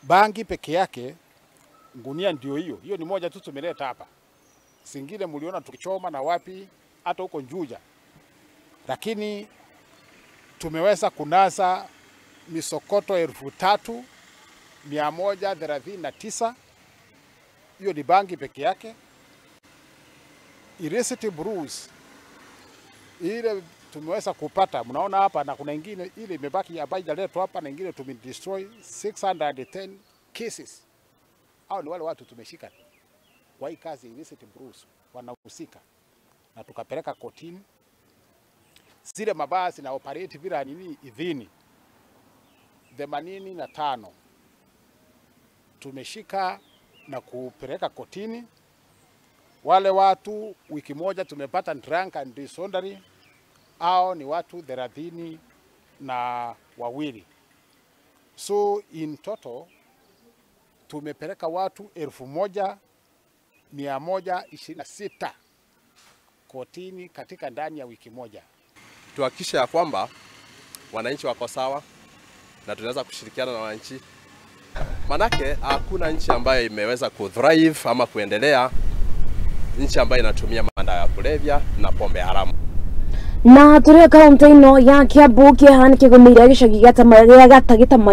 Bangi peke yake gunia ndio hiyo. Hiyo ni moja tu tumeleta hapa. Singine mliona tukichoma na wapi hata huko Njuja. Lakini tumeweza kunasa misokoto 3,139. Hiyo ni bangi peke yake. Illicit brews ile tumeweza kupata, mnaona hapa, na kuna ingine ile imebaki ambayo haijaletwa hapa, na ingine tumedestroy 610 cases. Hao ni wale watu tumeshika kwa hii kazi illicit brews wanahusika, na tukapeleka kotini. Zile mabasi na operate bila nini idhini 85 tumeshika na kupeleka kotini. Wale watu wiki moja tumepata drunk and disorderly, hao ni watu 32. So in total tumepeleka watu 1,126 kotini katika ndani ya wiki moja. Tuhakikishe ya kwamba wananchi wako sawa na tunaweza kushirikiana na wananchi. Manake hakuna nchi ambayo imeweza kuthrive ama kuendelea, nchi ambayo inatumia madawa ya kulevya na pombe haramu. Na turi kaunti ino ya Kiambu kĩeha nĩ kĩgũmĩire gĩcagi gĩa Gatagĩtama.